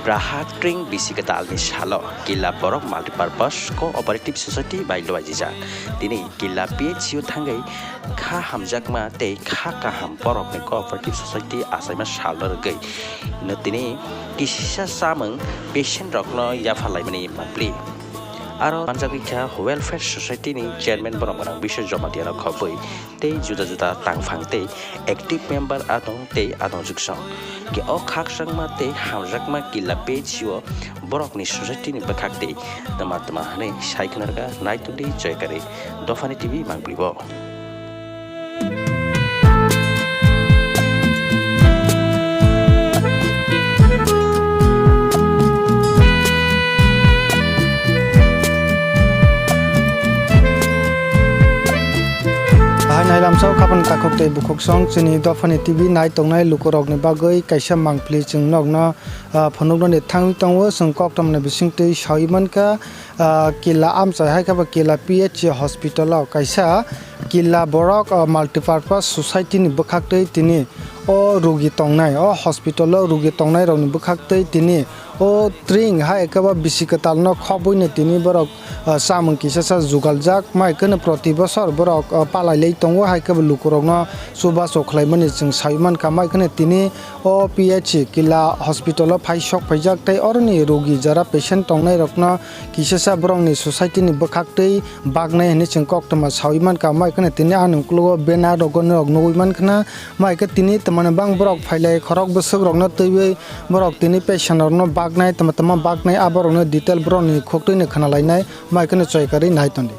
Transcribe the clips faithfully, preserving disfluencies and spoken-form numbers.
Raha Tring bisi kwtalni salo Killa Borok Multipurpose Cooperative Society bai luaijijak. Tini Killa P H C o thangwi kha hamjakma tei kha kaham borokni Cooperative Society achaima salno rwgwi no tini kisisa chamung patient rokno yapharlaimani mapli. Aro manjagwi kha Welfare Society ni Chairman borok gwnang Biswa Jamatia no khobwi tei juda juda tangphang tei active member adong tei adong juksong. Ke o khakchangma tei hamjakma Killa P H C o borokni society ni bwkhak tei tama tama hwnwi sai khwnarga naitungdi Joykari Dophani T V mangpli bo. Bahai nailamsao khapang takhuk tei bukhuk song chini Dophani T V nai tongnai lukurokni bagwi kaisa mangpli chwng nokno, ah, phunuknani thangwi tongo. Chwng koktwmani bisingtwi sawi mankha, ah, Killa amchai hai khe bo Killa P H C hospital o kaisa Killa Borok, ah, Multipurpose Society ni bwkhaktwi tini o rugi tongnai, o hospital o rugi tongnai rokni bwkhaktwi tini o tring hai khe bo bisi kwtal no khobwi no tini borok, ah, chamung kisa sa jugaljak. Mai kheno proti bosor borok, ah, palai lai tongo, hai khe bo lukurokno chubachu khlaimani chwng sawi mankha. Mai kheno tini o P H C Killa hospital o phai sok phaijak tei oroni rogi jara patient tongnai rokno kisa sa borokni society ni bwkhaktwi baknai hinwi chwng koktwma sawi mankha. Mai kheno tini ani ukologo banner rok nugwi mankha na. Mai khe tini twmani bang borok phailai khorok bwswk rokno twiwi borok tini patient rokno baknai, tama tama baknai, aborokno detail borokni khuktwino khwnalainai, mai kheno choi karwi nai tondi.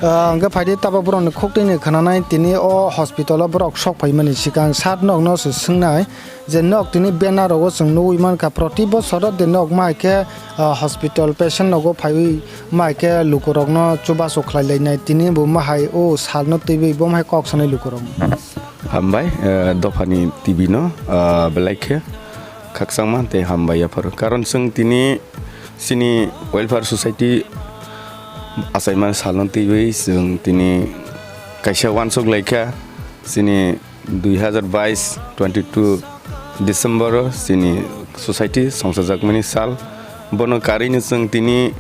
Ah, hwnkhe phaidi tabok borokni khuktwino khwnanai, tini o hospital o borok sok phaimani swkang sat nokno se swngnai je nok tini banner rogo chwng nugwi mankha, proti bosoro de nok mai khe, ah, hospital patient nogo phaiwi mai khe lukurokno chubachu khlai lainai, tini bo mahai o salno twiwi bo mahai kok sanai lukurokno. Hambai, eh, Dophani T V no, ah, belai khe khakchangma tei hambai yapharo. Karon chwng tini chini Welfare Society achaima salno twiwi chwng tini kaisa uansuk laikha. Chini dui hazar bais twenty two December o chini society songchajakmani sal. Bono karino chwng tini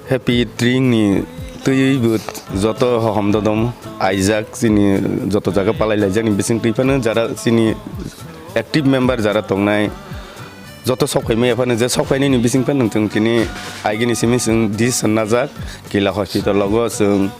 Happy Tring ni twiwi bo joto hohom dodom aijak, chini joto jaga palai laijak ni bising twi phano jara chini active member jara tongnai joto sok phaimaya phano je sok phainai ni bising phano chwng tini aigini simi chwng decision najak Killa hospital logo chwng.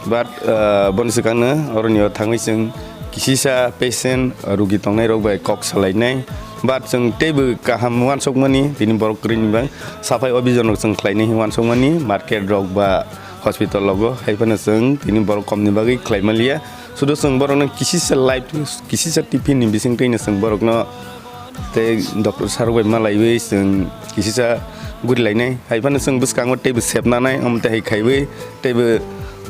But, uh, boni swkangno oroni o thangwi chwng kisisa patient, uh, rugi tongnai rok bai kok salainai. But chwng teibo kaham uansukmani, tini borok kwrwini bang saphai obhijan rok chwng khlainai hinwi uansukmani, market rok ba hospital rogo hai phano chwng tini borok komni bagwi khlai manliya. Sudu chwng borokno kisisa life, kisisa tiffin ni bising twino chwng borokno tei doctor sir bai malaiwi chwng kisisa guri lainai. Hai phano chwng bwskango teibo sep nanai, omo tei hai khaiwi teibo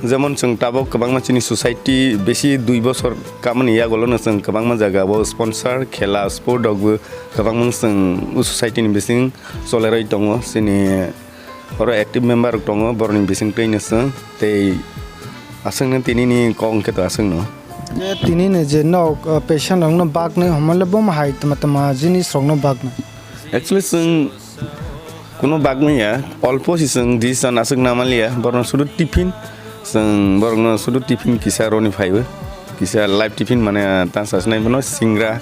jemon chwng tabok kwbangma chini society besi dui bosor kamani yagolono chwng kwbangma jaga o sponsor khela sport rokbo kwbangma chwng o society ni bising choleroi tongo. Chini oro active member rok tongo, borokni bising twino chwng tei aswkno tinini kok hwnkhe to aswkno. Je tinini je nok, uh, patient rokno baknai, homole bomo hai tama tama jinis rokno baknai. Actually, chwng kuno baknai ya, olpo si chwng decision aswk namaliya, borokno sudu tiffin, chwng borokno sudu tiffin kisa roni phaibo, kisa live tiffin mane ta sasnai bono singra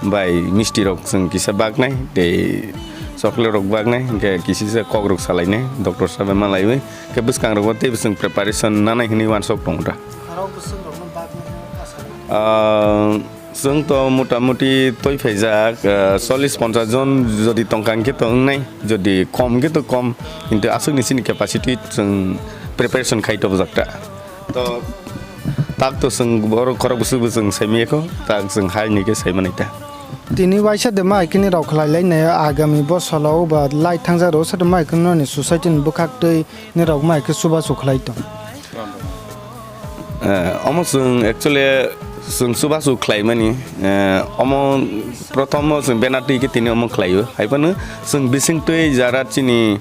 bai misti rok chwng kisa baknai, tei chocolate rok baknai, hwnkhe kisisa kok rok salainai, doctor sabai malaiwi, hwnkhe bwskang rogo teibo chwng preparation nanai hinwi uansuk tongo da. Khorok bwswk rokno baknai asa. Ah, chwng to mota moti toi phaijak, ah, chollish ponchash jon jodi tongkha hwnkhe to wngnai, jodi kom hwnkhe to kom, kintu aswkni chini capacity chwng preparation khai tobjak ta. To tak to chwng borok khorok bwswk bo chwng saimaya kho, tak chwng hai ni khe saimanai ta. Tini waisa de ma kini rok khlai lai nai agami bosolo ba lai thangjak rok sa de ma kini ni society ni bwkhak twi ni rok ma khe chubachu khlai tong. Eh, omo chwng actually chwng chubachu khlai mani, eh, omo prothom o chwng banner twi khe tini omo khlai o. Hai phano chwng bising twi jara chini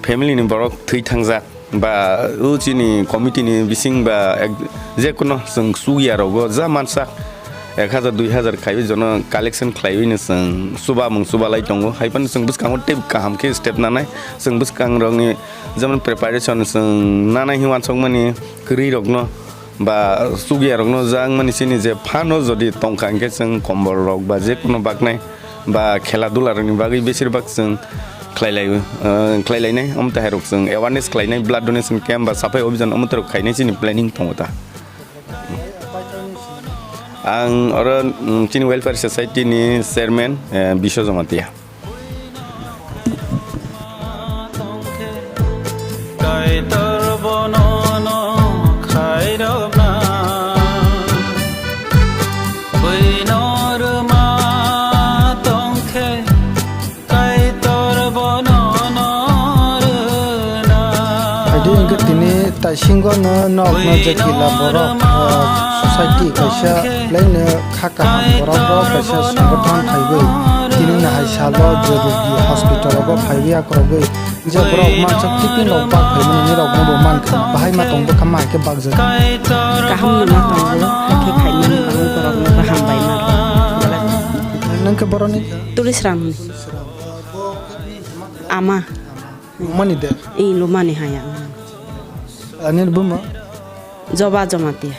family ni borok thwi thangjak. Ba o chini committee ni bising ba ek, je kuno chwng chukya rogo ja mansak ek hajar dui hajar khaiwi jono collection khlaiwi no chwng chuba mung chuba lai tongo. Hai phano chwng bwskango tei kaham khe step nanai. Chwng bwskangrokni jemon preparation chwng nanai hinwi wansokmani kwrwirokno ba chukya rokno jak mani chini je phano jodi tongkha hinkhe chwng kombol rok ba je kono baknai ba khela dula rokni bagwi besir bak chwng khlai lai, uh, khlai lainai, omo tei hai rok chwng awareness khlainai, blood donation camp ba saphai obhijan omo tei rok khainai chini planning tongo ta. Ang oro, mm, chini welfare society ni chairman, eh, Biswa Jamatia. Kaitor bono no khairokna, buino rwma tongkhe, Kaitor bono no rwna. Haidi hwnkhe tini taisingo no nok no je kila borok, ah, society kaisa laino kha kaham borok rok kaisa songothon phaiwi tini no hai salo je rugi hospital rogo phaiwi akorogwi je borok mansak tiffin rok bak phaimani nirok no bo mankha bahai ma tong bwkha ma hai khe bakjak. Kaham no ma tongo, hakhe khaimani bagwi borok no kaham bai ma rw. Nang khe boroni? Tulisram. Ama. Mani de? Ih, lumani haya. Ani buma? Joba Jamatia.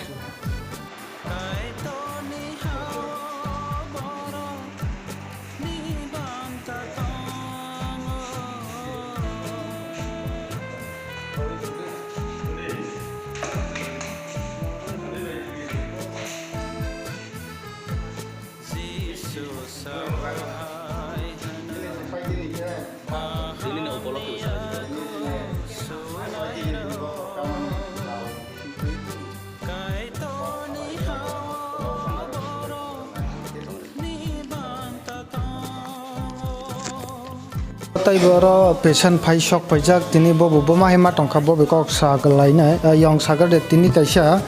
Tai bo oro patient phai sok paijak, tini bo bo buma hai ma tongkha, bo bai kok sa lainai, ah, yong sagar de tini kaisa,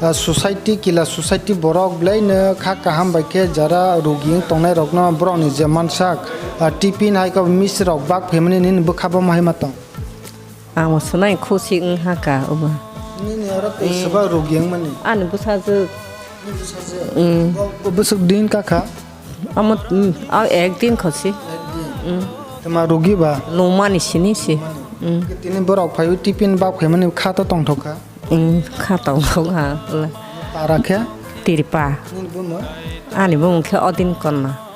ah, society, kila society borok belai no kha kaham bai khe jara rugi wng tongnai rok no borok ni je mansak, ah, tiffin hai khe misti rok bak phaimani nini bwkha bo ma hai ma tong. Ang bo swnai khusi wng ha ka obo. Nini oro tei swbak rugi wng mani? Ani bwsajwk. Nini bwsajwk? Mm. Bo, bo bwswk din ka kha? Amo, mm, a ek din khosi. Ek din. Mm. Tama rugi ba? Lumani sini si. Mm. Tini borok phaiwi tiffin bak phaimani kha to tongthok kha? Mm, kha tongthok ha. Para khe? Tirpa. Nini bumung? Ani bumung khe Odin Konna.